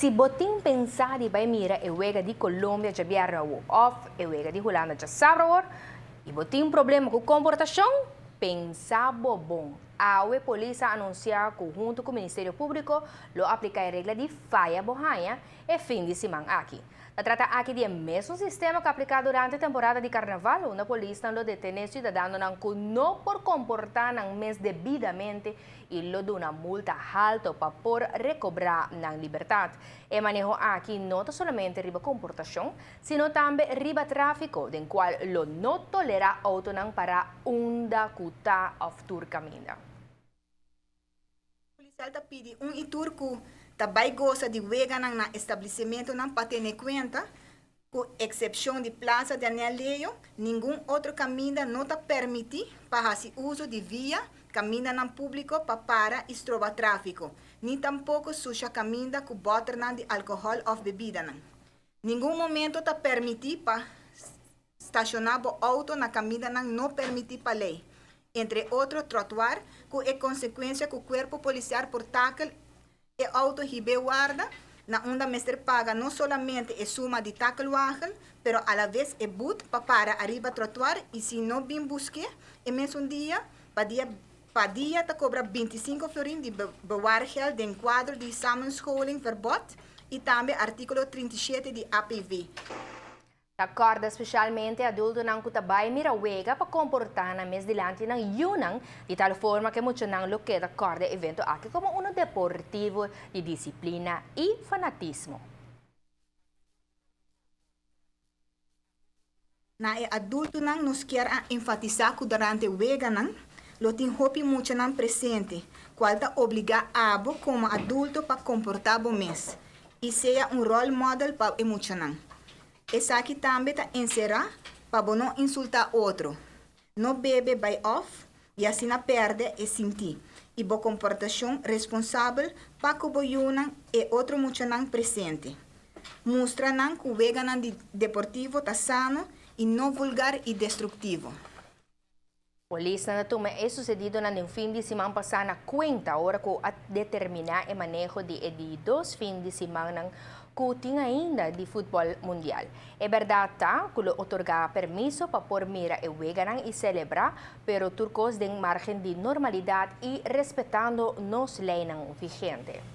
Si bo tin pensa di bai mira e wega di Colombia djabièrnè awor òf e wega di Hulanda djasabra awor i bo tin problema ku komportashon, pensa bo bon. Awe polis a anunsiá ku huntu ku Ministerio Públiko lo apliká e regla di faya bo haña e fin di siman aki. Ta trata aki di e mesun sistema ku a apliká durante temporada di karnaval unda polisnan lo detené siudadanonan ku no por komportá nan mes debidamente i lo duna multa halto pa por rekobrá nan libertat. E maneho aki no ta solamente riba komportashon, sino tambe riba tráfiko, den kual lo no tolerá outonan pará unda ku ta òf tur kaminda. Polisial ta pidi un i tur ku ta bai gosa di weganan na establisimentonan pa tene kuenta ku eksepshon di Plaza Daniel Leo, ningun otro kaminda no ta permití pa hasi uso di via kamindanan públiko pa para i stroba tráfiko, ni tampoko susha kaminda ku bòternan di alkohòl òf bebidanan. Ningun momento ta permití pa stashoná bo outo na kamindanan no permití pa lei, entre otro tròtuar, ku e konsekuensia ku kuerpo polisial por takel e outo hib'é warda, na unda mester paga no solamente e suma di takelwagen, pero alaves e but pa para ariba tròtuar i si no bin busk'é e mesun dia, pa dia pa dia ta kobra 25 florin di bewaargeld den kuadro di samenscholingverbod i tambe artíkulo 37 di APV. Ta kòrda spesialmente adultonan ku ta bai mira wega pa komportá nan mes dilanti nan yunan di tal forma ku e muchanan lo keda kòrda e evento aki komo unu deportivo di disiplina i fanatismo. Na e adultonan nos kier a enfatisá ku durante weganan lo tin hopi muchanan presente kual ta obligá abo komo adulto pa komportá bo mes i sea un role model pa e muchanan. Esaki tambe ta enserá pa bo no insultá otro, no bebe bai òf i asina pèrdè e sintí i bo komportashon responsabel pa ku bo yunan e otro muchanan presente. Mustra nan ku weganan di deportivo ta sano i no vulgar i destruktivo. Polisnan a tuma e susedidonan den fin di siman pasá na kuenta ora ku a determiná e maneho di e di dos fin di simannan ku tin ainda di futbòl mundial. E bèrdat ta ku lo otorgá permiso pa por mira e weganan i selebrá, pero tur kos den márgen di normalidat i respetando nos leinan vigente.